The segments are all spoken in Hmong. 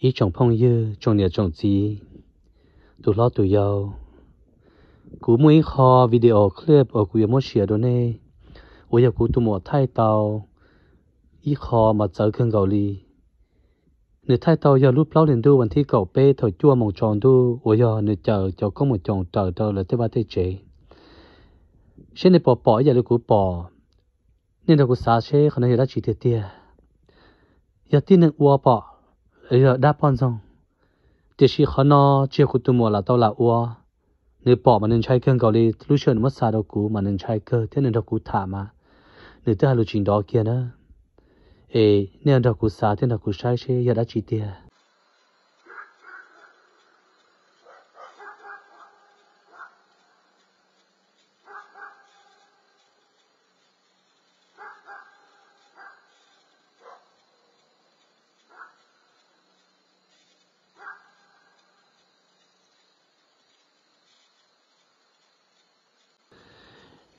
Ib tsoom phooj ywg, tsoom niam tsoom txiv, tus hlob tus yau, kuv muaj ib qho video clip uas kuv yuav muab share rau nej, uas yog kuv tus muam thaij tau ib qho mas txawv kawg nkaus li. Nws thaij tau yog lub plaub hlis ntuj vas thib kaum peb thaum cuaj moos tsaus ntuj uas yog nws caws cov koob mus coos raws rau lawv tej vaj tej tsev. Seb nej puas pom ib yam li kuv pom? Nej nrog kuv xav seb qhov no yog dab tsi tiag tiag. Yog tib neeg ua pom, yog dab poj ntxoog. Tiam sis qhov no tsis yog kuv tus muam lam tau lam ua. Nws pom mas nws ntshai kawg nkaus li, lub sij hawm nws muab xa rau kuv mas nws ntshai kawg thiab nws nrog kuv tham mas nws twb hais lus tsis nrov kiag na. Es nej nrog kuv xav thiab nrog kuv saib seb yog dab tsi tiag.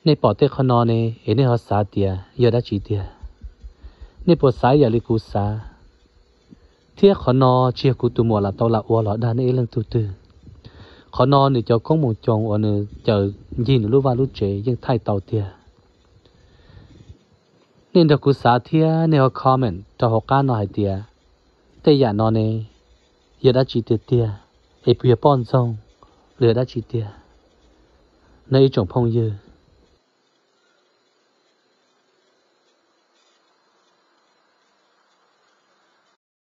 Nej pom tej qhov no ne, es nej ho xav tias yog dab tsi tiag? Nej puas xav ib yam li kuv xav? Thiab qhov no tsis yog kuv tus muam lam tau lam ua los dag nej ib leej tug twg. Qhov no nws cov koob mus coos uas nws caws ncig nws lub vaj lub tsev yeej thaij tau tiag. Nej nrog kuv xav thiab nej ho comment rau hauv qab no hais tias tej yam no ne yog dab tsi tiag tiag, es puas yog poj ntxoog los yog dab tsi tiag? No ib tsoom phooj ywg,